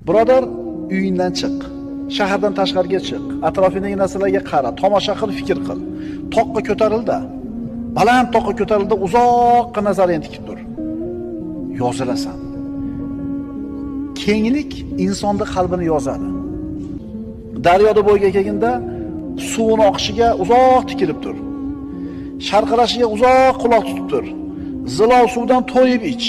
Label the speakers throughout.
Speaker 1: Birodar, uyingdan chiq. Shahardan tashqariga chiq. Atrofingdagi narsalarga qara, tomosha qil, fikr qil. Toqqa ko'tarilda. Baland toqqa ko'tarilda, uzoqqa nazaringni tikib tur. Yozilasan. Kenglik insonning qalbini yozadi. Daryoda bo'yga kelganda suvini oqishiga uzoq tikilib tur. Sharqirashiga uzoq quloq tutib tur. Zilol suvdan to'yib ich.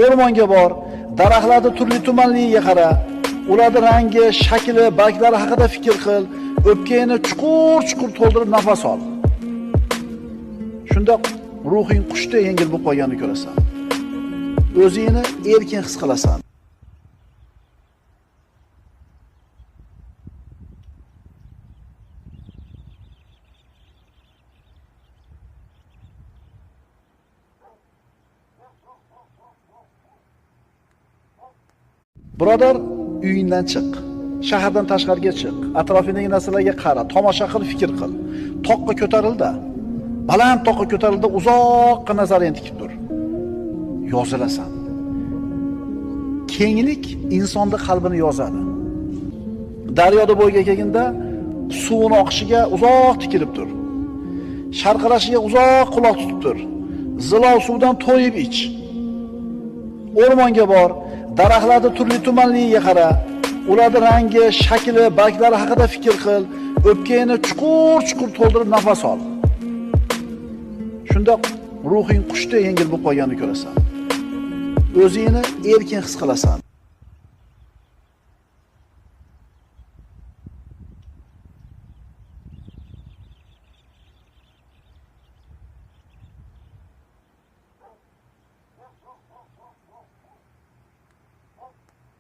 Speaker 1: O'rmonga bor, daraxtlarni turli tumanligiga qara, ularning rangi, shakli, barglari haqida fikr qil, o'pkangni chuqur-chuqur to'ldirib nafas ol. Shunda ruhing qushdek yengil bo'lib qolganini ko'rasan. O'zingni erkin his qilasan. Birodar, uyingdan chiq. Shahardan tashqariga chiq. Atrofingdagi narsalarga qara, tomosha qil, fikr qil. Toqqa ko'tarilda. Baland toqqa ko'tarilda, uzoqqa nazaringni tikib tur. Yozilasan. Kenglik insonning qalbini yozadi. Daryoda bo'yga kelganda suvini oqishiga uzoq tikilib tur. Sharqirashiga uzoq quloq tutib tur. Zilol suvdan to'yib ich. O'rmonga bor, daraxtlarni turli tumanligiga qara, ularning rangi, shakli, barglari haqida fikr qil, o'pkangni chuqur-chuqur to'ldirib nafas ol. Shunda ruhing qushdek yengil bo'lib qolganini ko'rasan. O'zingni erkin his qilasan.